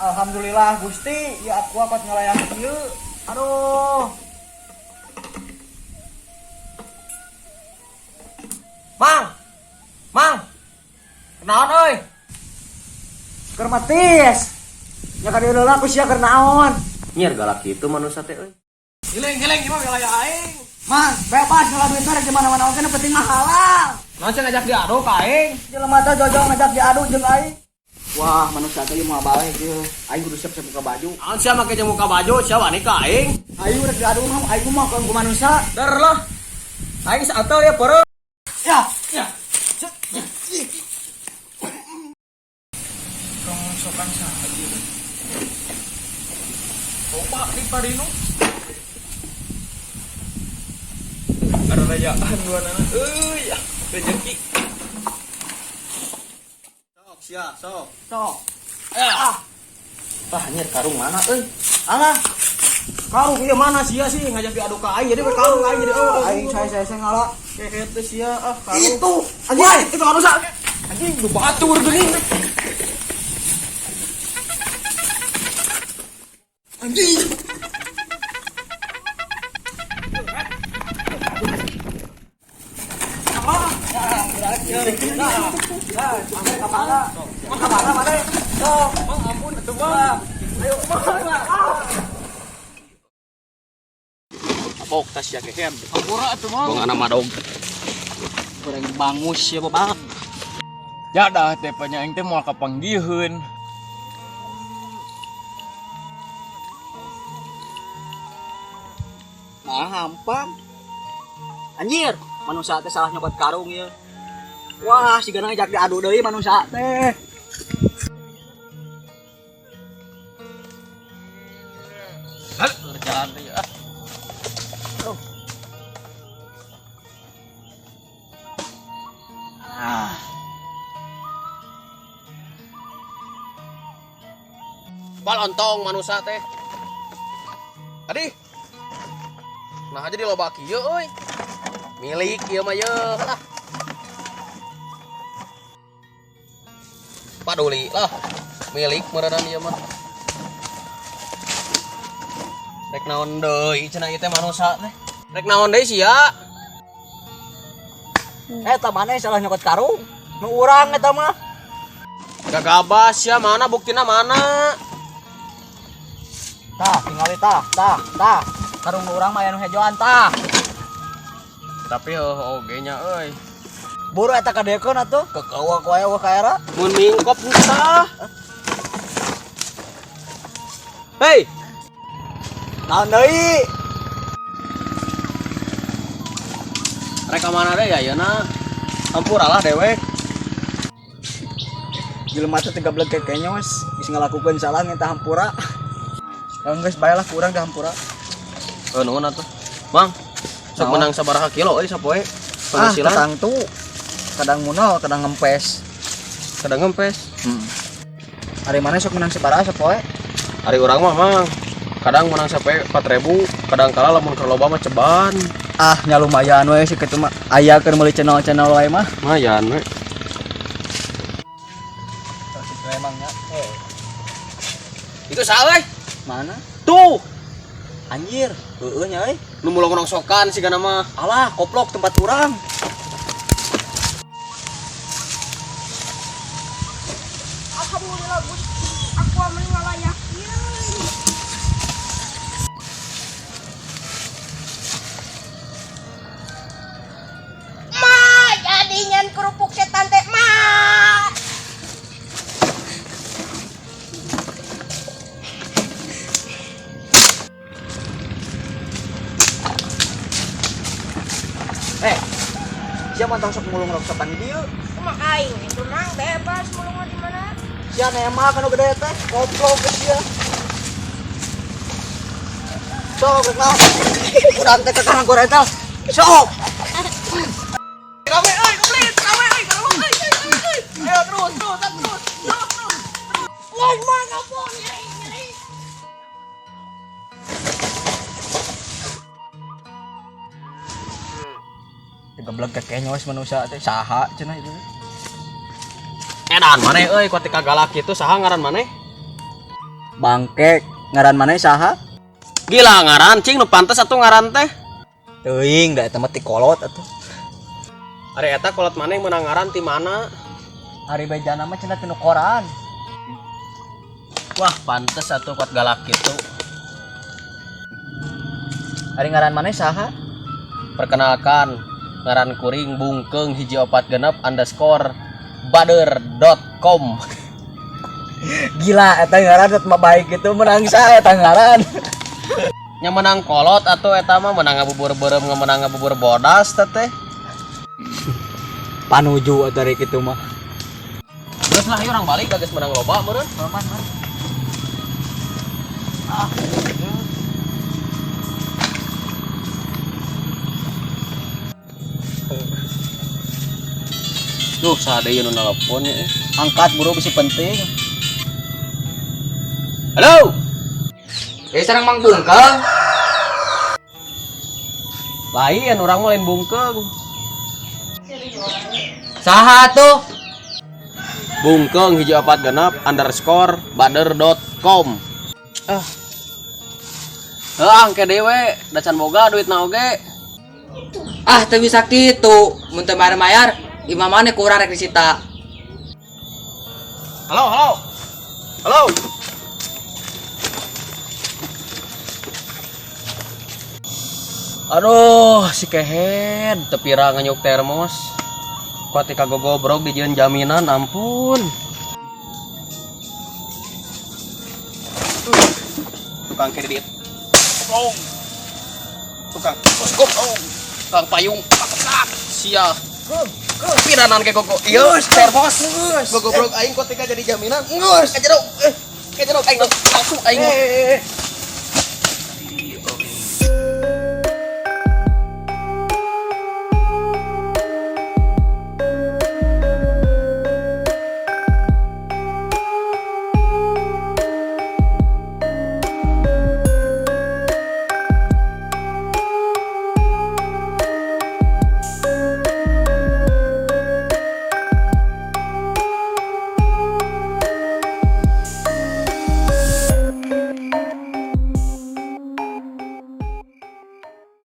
Alhamdulillah Gusti, ya aku akot ngelayak ieu. Aduh. Mang. Mang. Kenaon euy? Keur matis. Nya ka dieu heula ku sia keur naon? Nyier galak kitu manusia teh euy. Giling-giling ieu mah wilayah aing. Mang, bebas ngalah duit mah rek di mana-mana oge nu penting mah halal. Naon sia ngajak diadu ka aing? Jelema teh jojo ngajak diadu jeung aing. Wah, manusia teh ieu moal balik ieu. Aing kudu siap-siap buka baju. Naon sia make jeung muka baju sia wani ka aing? Ayo rek diadu mah aing mah ku manusia. Der lah. Aing saateu ya peureum. Ya, ya. Rongsokan saha ieu? Coba di Parino. Ada rayaan dua nana. Euy, ah, rezeki. Sok sia, sok. Sok. Ah. Wah, anjir karung mana euy? Alah, Karung ieu mana sia sih ngajak diadu ka aing jadi we karung aing jadi eueuh. aing saya ngalah. Kehet teh sia ah karung. Itu, Anjing, anjing. itu manusia. Anjing, lu batur geuning. Anjing. Mang ampun atuh Mang. Ayo Mang. Abok tas ya kehem. Hampura atuh Mang. Bang anak madog. Goreng bangus ya bapak. Ya dah teh nya aing teh moal kapanggiheun. Nah, hampang. Anjir, manusia teh salah nyokot karung ya. Wah, si gana ngajak diadu deui manusia teh. Jalan teh ah. Ah, Pal ontong manusia teh. Tadi. Nah aja di loba kieu euy. Milik ieu mah yeuh lah. Paduli lah. Milik meureunan ieu mah. Rek naon deui cenah ieu teh manusia teh. Rek naon deui sia? Eta maneh salah nyokot karung. Nu urang eta mah. Gagabas sia mana buktina mana? Tah, tingali tah, tah, tah. Karung nu urang mah aya nu hejoan tah. Tapi heuh oge nya euy. Buru eta kadekeun atuh, kekeueuh ku aya eueuh ka era. Mun mingkop tah. Hei, Naon deui? rek ka mana deui ayeuna? Hampura lah dewek. Jelema teh teu gablek kekenyos, geus ngalakukeun salah minta hampura. Ya geus bae lah kurang dah hampura. Heuh nuhun atuh. Mang, sok Naon? menang sabaraha kilo euy sapoe? Ah, Penghasilan kadang tuh kadang munal, kadang ngempes. kadang ngempes. Ari mana sok menang sabaraha sapoe? Ari urang mah Mang, kadang menang sampai 4000, kadang kala lamun keur loba mah ceban. Ah, nya lumayan we sih kitu mah. Aya keur meuli channel-channel wae mah. Lumayan we. Emangnya. Itu salah euy. Mana? Tuh, Anjir, heueuh nya euy. nu mulung rongsokan sigana mah. Alah, koplok tempat urang. Alhamdulillah Gusti, aku aman ngalayak ieu. Ma, jadinya kerupuk setan teh, ma. Eh, sia mah tong sok mulung rongsokan di dieu. Kumaha aing itu nang bebas mulung di mana? Sia nema kana gede teh, koplok ke sia. Sok rek naon? Urang teh ka kanan gorental. Sok. Rame euy, komplit, rame euy, kalau euy, euy, euy. Ayo terus, terus, terus, terus, terus. Wah, mah ngapon nyeri nyeri. Geblek kekenyos manusia teh saha cenah itu. Edan maneh euy, kuat galak kitu saha ngaran maneh? Bangke, ngaran maneh saha? Gila ngaran cing nu pantes atuh ngaran teh. Teuing da eta mah ti kolot atuh. Ari eta kolot maneh meunang ngaran ti mana? Ari bejana mah cenah tinu koran. Wah, pantes atuh kuat galak kitu. Ari ngaran maneh saha? Perkenalkan, ngaran kuring bungkeung 146_bader.com. Gila eta ngaran teh mah baik gitu menang saha eta ngaran. Nya menang kolot atuh eta mah menang ngabubur beureum menang ngabubur bodas teh teh. Panuju atuh ari kitu mah. Terus lah ieu urang balik geus menang loba meureun. Man, man. Duh, saha deui nu nelpon ya. Angkat buru bisi penting. Halo. Eh sareng Mang Bungkeung. Lain urang mah lain bungkeung. Saha tuh? Bungkeung 146_bader.com. Ah. Heuh, angke deui we, da can boga duitna oge. Ah, teu bisa kitu. Mun teu mayar-mayar, imah maneh ku urang rek disita. Halo, halo. Halo. Aduh, si kehed teu pira nganyuk termos. Kuat tika gogobrok dijieun jaminan, ampun. Tukang kredit. Goblong. Tukang goblong. Tukang payung. Paksak. Sia. Piranan ke koko. Iya, termos. Gogobrok aing kuat tika jadi jaminan. Geus. Ka jero. Ka jero aing langsung aing.